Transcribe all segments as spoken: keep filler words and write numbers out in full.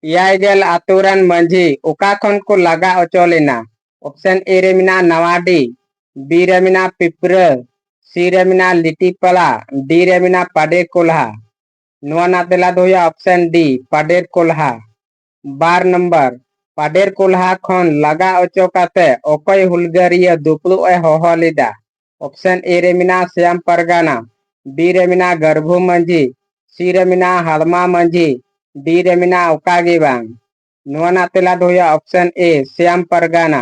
ᱮᱭᱟᱭ ᱜᱮᱞ ᱟᱛᱳ ᱨᱮᱱ ᱢᱟᱹᱡᱷᱤ ᱚᱠᱟ ᱠᱷᱚᱱ ᱠᱚ ᱞᱟᱜᱟ ᱚᱪᱚ ᱞᱮᱱᱟ? ᱚᱯᱥᱮᱱ ᱮ ᱨᱮ ᱢᱮᱱᱟᱜᱼᱟ ᱱᱟᱣᱟᱰᱤ, ᱵᱤ ᱨᱮ ᱢᱮᱱᱟᱜᱼᱟ ᱯᱤᱯᱨᱟᱹ, ᱥᱤ ᱨᱮ ᱢᱮᱱᱟᱜᱼᱟ ᱞᱤᱴᱤᱯᱟᱲᱟ, ᱰᱤ ᱨᱮ ᱢᱮᱱᱟᱜᱼᱟ ᱯᱟᱰᱮᱨ ᱠᱚᱞᱦᱟ᱾ ᱱᱚᱣᱟ ᱨᱮᱱᱟᱜ ᱛᱮᱞᱟ ᱫᱚ ᱦᱩᱭᱩᱜᱼᱟ ᱚᱯᱥᱮᱱ ᱰᱤ, ᱯᱟᱰᱮᱨ ᱠᱚᱞᱦᱟ᱾ ᱵᱟᱨ ᱱᱚᱢᱵᱚᱨ, ᱯᱟᱰᱮᱨ ᱠᱚᱞᱦᱟ ᱠᱷᱚᱱ ᱞᱟᱜᱟ ᱚᱪᱚ ᱠᱟᱛᱮ ᱚᱠᱚᱭ ᱦᱩᱞᱜᱟᱹᱨᱤᱭᱟᱹ ᱫᱩᱯᱲᱩᱵ ᱮ ᱦᱚᱦᱚ ᱞᱮᱫᱟ? ᱚᱯᱥᱮᱱ ᱮ ᱨᱮ ᱢᱮᱱᱟᱜᱼᱟ ᱥᱭᱟᱢ ᱯᱟᱨᱜᱟᱱᱟ, ᱵᱤ ᱨᱮ ᱢᱮᱱᱟᱜᱼᱟ ᱜᱟᱹᱨᱵᱷᱩ ᱢᱟᱹᱡᱷᱤ, ᱥᱤ ᱨᱮ ᱢᱮᱱᱟᱜᱼᱟ ᱦᱟᱲᱢᱟ ᱢᱟᱹᱡᱷᱤ, ᱰᱤ ᱨᱮ ᱢᱮᱱᱟᱜᱼᱟ ᱚᱠᱟ ᱜᱮ ᱵᱟᱝ᱾ ᱱᱚᱣᱟ ᱨᱮᱱᱟᱜ ᱛᱮᱞᱟ ᱫᱚ ᱦᱩᱭᱩᱜᱼᱟ ᱚᱯᱥᱮᱱ ᱮ, ᱥᱭᱟᱢ ᱯᱟᱨᱜᱟᱱᱟ᱾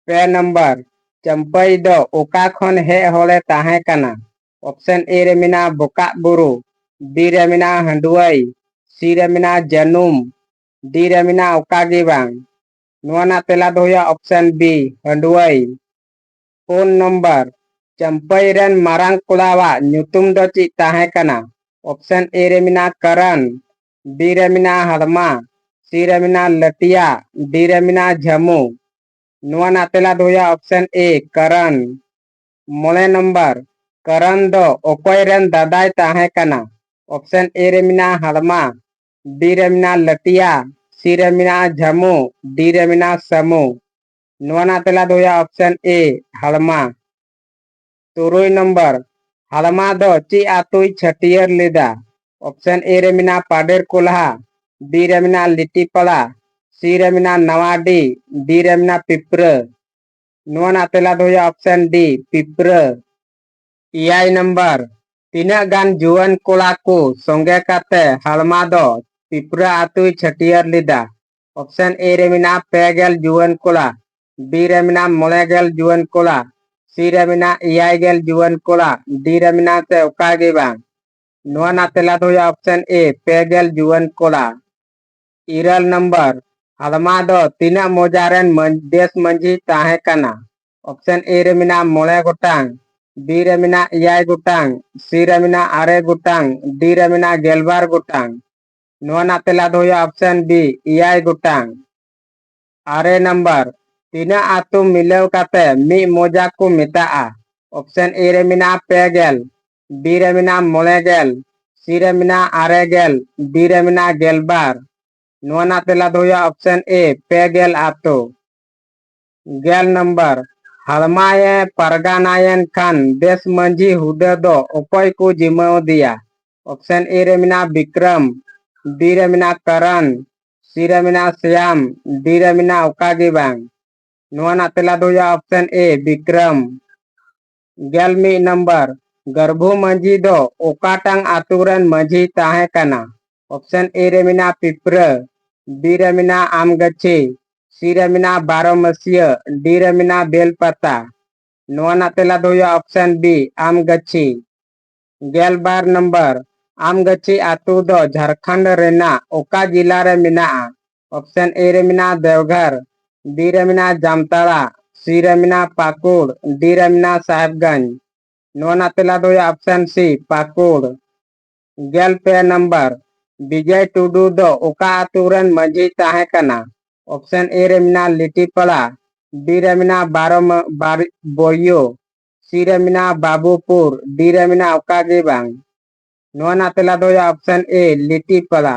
ᱯᱮ ᱱᱚᱢᱵᱚᱨ, ᱪᱟᱢᱯᱟᱹᱭ ᱫᱚ ᱚᱠᱟ ᱠᱷᱚᱱ ᱦᱮᱡ ᱦᱚᱲᱮ ᱛᱟᱦᱮᱸ ᱠᱟᱱᱟ? ᱚᱯᱥᱮᱱ ᱮ ᱨᱮ ᱢᱮᱱᱟᱜᱼᱟ ᱵᱚᱠᱟᱜ ᱵᱩᱨᱩ, ᱵᱤ ᱨᱮ ᱢᱮᱱᱟᱜᱼᱟ ᱦᱟᱺᱰᱣᱟᱹᱭ, ᱥᱤ ᱨᱮ ᱢᱮᱱᱟᱜᱼᱟ ᱡᱟᱹᱱᱩᱢ, ᱰᱤ ᱨᱮ ᱢᱮᱱᱟᱜᱼᱟ ᱚᱠᱟ ᱜᱮ ᱵᱟᱝ᱾ ᱱᱚᱣᱟ ᱨᱮᱱᱟᱜ ᱛᱮᱞᱟ ᱫᱚ ᱦᱩᱭᱩᱜᱼᱟ ᱚᱯᱥᱮᱱ ᱵᱤ, ᱦᱟᱺᱰᱣᱟᱹᱭ᱾ ᱯᱩᱱ ᱱᱚᱢᱵᱚᱨ, ᱪᱟᱢᱯᱟᱹᱭ ᱨᱮᱱ ᱢᱟᱨᱟᱝ ᱠᱚᱲᱟᱣᱟᱜ ᱧᱩᱛᱩᱢ ᱫᱚ ᱪᱮᱫ ᱛᱟᱦᱮᱸ ᱠᱟᱱᱟ? ᱚᱯᱥᱮᱱ ᱮ ᱨᱮ ᱢᱮᱱᱟᱜᱼᱟ ᱠᱟᱨᱟᱱ, ᱵᱤ ᱨᱮ ᱢᱮᱱᱟᱜᱼᱟ ᱦᱟᱲᱢᱟ, ᱥᱤ ᱨᱮ ᱢᱮᱱᱟᱜᱼᱟ ᱞᱟᱹᱴᱤᱭᱟ, ᱰᱤ ᱨᱮ ᱢᱮᱱᱟᱜᱼᱟ ᱡᱷᱟᱢᱩ᱾ ᱱᱚᱣᱟ ᱨᱮᱱᱟᱜ ᱛᱮᱞᱟ ᱫᱚ ᱦᱩᱭᱩᱜᱼᱟ ᱚᱯᱥᱮᱱ ᱮ, ᱠᱟᱨᱟᱱ᱾ ᱢᱚᱬᱮ ᱱᱚᱢᱵᱚᱨ, ᱠᱟᱨᱟᱱ ᱫᱚ ᱚᱠᱚᱭ ᱨᱮᱱ ᱫᱟᱫᱟᱭ ᱛᱟᱦᱮᱸ ᱠᱟᱱᱟ? ᱚᱯᱥᱮᱱ ᱮ ᱨᱮ ᱢᱮᱱᱟᱜᱼᱟ ᱦᱟᱲᱢᱟ, ᱵᱤ ᱨᱮ ᱢᱮᱱᱟᱜᱼᱟ ᱞᱟᱹᱴᱤᱭᱟ, ᱥᱤ ᱨᱮ ᱢᱮᱱᱟᱜᱼᱟ ᱡᱷᱟᱢᱩ, ᱰᱤ ᱨᱮ ᱢᱮᱱᱟᱜᱼᱟ ᱥᱟᱢᱩ᱾ ᱱᱚᱣᱟ ᱨᱮᱱᱟᱜ ᱛᱮᱞᱟ ᱫᱚ ᱦᱩᱭᱩᱜᱼᱟ ᱚᱯᱥᱮᱱ ᱮ, ᱦᱟᱲᱢᱟ᱾ ᱛᱩᱨᱩᱭ ᱱᱚᱢᱵᱚᱨ, ᱦᱟᱲᱢᱟ ᱫᱚ ᱪᱮᱫ ᱟᱛᱳᱭ ᱪᱷᱟᱹᱴᱭᱟᱹᱨ ᱞᱮᱫᱟ? ᱚᱯᱥᱮᱱ ᱮ ᱨᱮ ᱢᱮᱱᱟᱜᱼᱟ ᱯᱟᱰᱮᱨ ᱠᱚᱞᱦᱟ, ᱵᱤ ᱨᱮ ᱢᱮᱱᱟᱜᱼᱟ ᱞᱤᱴᱤᱯᱟᱲᱟ, ᱥᱤ ᱨᱮ ᱢᱮᱱᱟᱜᱼᱟ ᱱᱟᱣᱟᱰᱤ, ᱰᱤ ᱨᱮ ᱢᱮᱱᱟᱜᱼᱟ ᱯᱤᱯᱨᱟᱹ᱾ ᱱᱚᱣᱟ ᱨᱮᱱᱟᱜ ᱛᱮᱞᱟ ᱫᱚ ᱦᱩᱭᱩᱜᱼᱟ ᱚᱯᱥᱮᱱ ᱰᱤ, ᱯᱤᱯᱨᱟᱹ᱾ ᱮᱭᱟᱭ ᱱᱚᱢᱵᱚᱨ, ᱛᱤᱱᱟᱹᱜ ᱜᱟᱱ ᱡᱩᱣᱟᱹᱱ ᱠᱚᱲᱟ ᱠᱚ ᱥᱚᱸᱜᱮ ᱠᱟᱛᱮ ᱦᱟᱲᱢᱟ ᱫᱚ ᱯᱤᱯᱨᱟᱹ ᱟᱛᱳᱭ ᱪᱷᱟᱹᱴᱭᱟᱹᱨ ᱞᱮᱫᱟ? ᱚᱯᱥᱮᱱ ᱮ ᱨᱮ ᱢᱮᱱᱟᱜᱼᱟ ᱯᱮ ᱜᱮᱞ ᱡᱩᱣᱟᱹᱱ ᱠᱚᱲᱟ, ᱵᱤ ᱨᱮ ᱢᱮᱱᱟᱜᱼᱟ ᱢᱚᱬᱮ ᱜᱮᱞ ᱡᱩᱣᱟᱹᱱ ᱠᱚᱲᱟ, ᱥᱤ ᱨᱮ ᱢᱮᱱᱟᱜᱼᱟ ᱮᱭᱟᱭ ᱜᱮᱞ ᱡᱩᱣᱟᱹᱱ ᱠᱚᱲᱟ, ᱰᱤ ᱨᱮ ᱢᱮᱱᱟᱜᱼᱟ ᱥᱮ ᱚᱠᱟ ᱜᱮ ᱵᱟᱝ᱾ ᱱᱚᱣᱟ ᱨᱮᱱᱟᱜ ᱛᱮᱞᱟ ᱫᱚ ᱦᱩᱭᱩᱜᱼᱟ ᱚᱯᱥᱮᱱ ᱮ, ᱯᱮ ᱜᱮᱞ ᱡᱩᱣᱟᱹᱱ ᱠᱚᱲᱟ᱾ ᱤᱨᱟᱹᱞ ᱱᱚᱢᱵᱚᱨ, ᱦᱟᱲᱢᱟ ᱫᱚ ᱛᱤᱱᱟᱹᱜ ᱢᱚᱡᱟ ᱨᱮᱱ ᱢᱟᱹ-, ᱫᱮᱥ ᱢᱟᱹᱡᱷᱤ ᱛᱟᱦᱮᱸ ᱠᱟᱱᱟ? ᱚᱯᱥᱮᱱ ᱮ ᱨᱮ ᱢᱮᱱᱟᱜᱼᱟ ᱢᱚᱬᱮ ᱜᱚᱴᱟᱝ, ᱵᱤ ᱨᱮ ᱢᱮᱱᱟᱜᱼᱟ ᱮᱭᱟᱭ ᱜᱚᱴᱟᱝ, ᱥᱤ ᱨᱮ ᱢᱮᱱᱟᱜᱼᱟ ᱟᱨᱮ ᱜᱚᱴᱟᱝ, ᱰᱤ ᱨᱮ ᱢᱮᱱᱟᱜᱼᱟ ᱜᱮᱞᱵᱟᱨ ᱜᱚᱴᱟᱝ᱾ ᱱᱚᱣᱟ ᱨᱮᱱᱟᱜ ᱛᱮᱞᱟ ᱫᱚ ᱦᱩᱭᱩᱜᱼᱟ ᱚᱯᱥᱮᱱ ᱵᱤ, ᱮᱭᱟᱭ ᱜᱚᱴᱟᱝ᱾ ᱟᱨᱮ ᱱᱟᱢᱵᱟᱨ, ᱛᱤᱱᱟᱹᱜ ᱟᱛᱳ ᱢᱤᱞᱟᱹᱣ ᱠᱟᱛᱮ ᱢᱤᱫ ᱢᱚᱡᱟ ᱠᱚ ᱢᱮᱛᱟᱜᱼᱟ? ᱚᱯᱥᱮᱱ ᱮ ᱨᱮ ᱢᱮᱱᱟᱜᱼᱟ ᱯᱮ ᱜᱮᱞ, ᱵᱤ ᱨᱮ ᱢᱮᱱᱟᱜᱼᱟ ᱢᱚᱬᱮ ᱜᱮᱞ, ᱥᱤ ᱨᱮ ᱢᱮᱱᱟᱜᱼᱟ ᱟᱨᱮ ᱜᱮᱞ, ᱰᱤ ᱨᱮ ᱢᱮᱱᱟᱜᱼᱟ ᱜᱮᱞᱵᱟᱨ᱾ ᱱᱚᱣᱟ ᱨᱮᱱᱟᱜ ᱛᱮᱞᱟ ᱫᱚ ᱦᱩᱭᱩᱜᱼᱟ option A, ᱯᱮ ᱜᱮᱞ ᱟᱛᱳ᱾ ᱜᱮᱞ ᱱᱟᱢᱵᱟᱨ, ᱦᱟᱲᱢᱟᱭᱮ ᱯᱟᱨᱜᱟᱱᱟᱭᱮᱱ ᱠᱷᱟᱱ ᱫᱮᱥ ᱢᱟᱹᱡᱷᱤ ᱦᱩᱫᱟᱹ ᱫᱚ ᱚᱠᱚᱭ ᱠᱚ ᱡᱤᱢᱟᱹᱣ ᱟᱫᱮᱭᱟ? Option A ᱨᱮ ᱢᱮᱱᱟᱜᱼᱟ ᱵᱤᱠᱨᱚᱢ, B ᱨᱮ ᱢᱮᱱᱟᱜᱼᱟ ᱠᱟᱨᱟᱱ, C ᱨᱮ ᱢᱮᱱᱟᱜᱼᱟ ᱥᱭᱟᱢ, D ᱨᱮ ᱢᱮᱱᱟᱜᱼᱟ ᱚᱠᱟ ᱜᱮ ᱵᱟᱝ᱾ ᱱᱚᱣᱟ ᱨᱮᱱᱟᱜ ᱛᱮᱞᱟ ᱫᱚ ᱦᱩᱭᱩᱜᱼᱟ option A, ᱵᱤᱠᱨᱚᱢ᱾ ᱜᱮᱞ ᱢᱤᱫ ᱱᱟᱢᱵᱟᱨ, ᱜᱟᱹᱨᱵᱷᱩ ᱢᱟᱹᱡᱷᱤ ᱫᱚ ᱚᱠᱟᱴᱟᱝ ᱟᱛᱳ ᱨᱮᱱ ᱢᱟᱹᱡᱷᱤ ᱛᱟᱦᱮᱸ ᱠᱟᱱᱟ? Option A ᱨᱮ ᱢᱮᱱᱟᱜᱼᱟ ᱯᱤᱯᱨᱟᱹ, B ᱨᱮ ᱢᱮᱱᱟᱜᱼᱟ ᱟᱢᱜᱟᱹᱪᱷᱤ, C ᱨᱮ ᱢᱮᱱᱟᱜᱼᱟ ᱵᱟᱨᱚ ᱢᱟᱹᱥᱤᱭᱟᱹ, D ᱨᱮ ᱢᱮᱱᱟᱜᱼᱟ ᱵᱮᱞᱯᱟᱛᱟ᱾ ᱱᱚᱣᱟ ᱨᱮᱱᱟᱜ ᱛᱮᱞᱟ ᱫᱚ ᱦᱩᱭᱩᱜᱼᱟ option B, ᱟᱢᱜᱟᱹᱪᱷᱤ᱾ ᱜᱮᱞ ᱵᱟᱨ ᱱᱟᱢᱵᱟᱨ, ᱟᱢᱜᱟᱹᱪᱷᱤ ᱟᱛᱳ ᱫᱚ ᱡᱷᱟᱲᱠᱷᱚᱸᱰ ᱨᱮᱱᱟᱜ ᱚᱠᱟ ᱡᱤᱞᱟ ᱨᱮ ᱢᱮᱱᱟᱜᱼᱟ? Option A ᱨᱮ ᱢᱮᱱᱟᱜᱼᱟ ᱫᱮᱣᱜᱷᱚᱨ, B ᱨᱮ ᱢᱮᱱᱟᱜᱼᱟ ᱡᱟᱢᱛᱟᱲᱟ, C ᱨᱮ ᱢᱮᱱᱟᱜᱼᱟ ᱯᱟᱹᱠᱩᱲ, D ᱨᱮ ᱢᱮᱱᱟᱜᱼᱟ ᱥᱟᱦᱮᱵᱽᱜᱚᱸᱡᱽ᱾ ᱱᱚᱣᱟ ᱨᱮᱱᱟᱜ ᱛᱮᱞᱟ ᱫᱚ ᱦᱩᱭᱩᱜᱼᱟ option C, ᱯᱟᱹᱠᱩᱲ᱾ ᱜᱮᱞ ᱯᱮ ᱱᱟᱢᱵᱟᱨ, ᱵᱤᱡᱚᱭ ᱴᱩᱰᱩ ᱫᱚ ᱚᱠᱟ ᱟᱛᱳ ᱨᱮᱱ ᱢᱟᱹᱡᱷᱤ ᱛᱟᱦᱮᱸ ᱠᱟᱱᱟ? Option A ᱨᱮ ᱢᱮᱱᱟᱜᱼᱟ ᱞᱤᱴᱤᱯᱟᱲᱟ, B ᱨᱮ ᱢᱮᱱᱟᱜᱼᱟ ᱵᱟᱨᱚ ᱢᱟ-, ᱵᱟᱨ-, ᱵᱳᱭᱳ, C ᱨᱮ ᱢᱮᱱᱟᱜᱼᱟ ᱵᱟᱵᱩᱯᱩᱨ, D ᱨᱮ ᱢᱮᱱᱟᱜᱼᱟ ᱚᱠᱟ ᱜᱮ ᱵᱟᱝ᱾ ᱱᱚᱣᱟ ᱨᱮᱱᱟᱜ ᱛᱮᱞᱟ ᱫᱚ ᱦᱩᱭᱩᱜᱼᱟ option A, ᱞᱤᱴᱤᱯᱟᱲᱟ᱾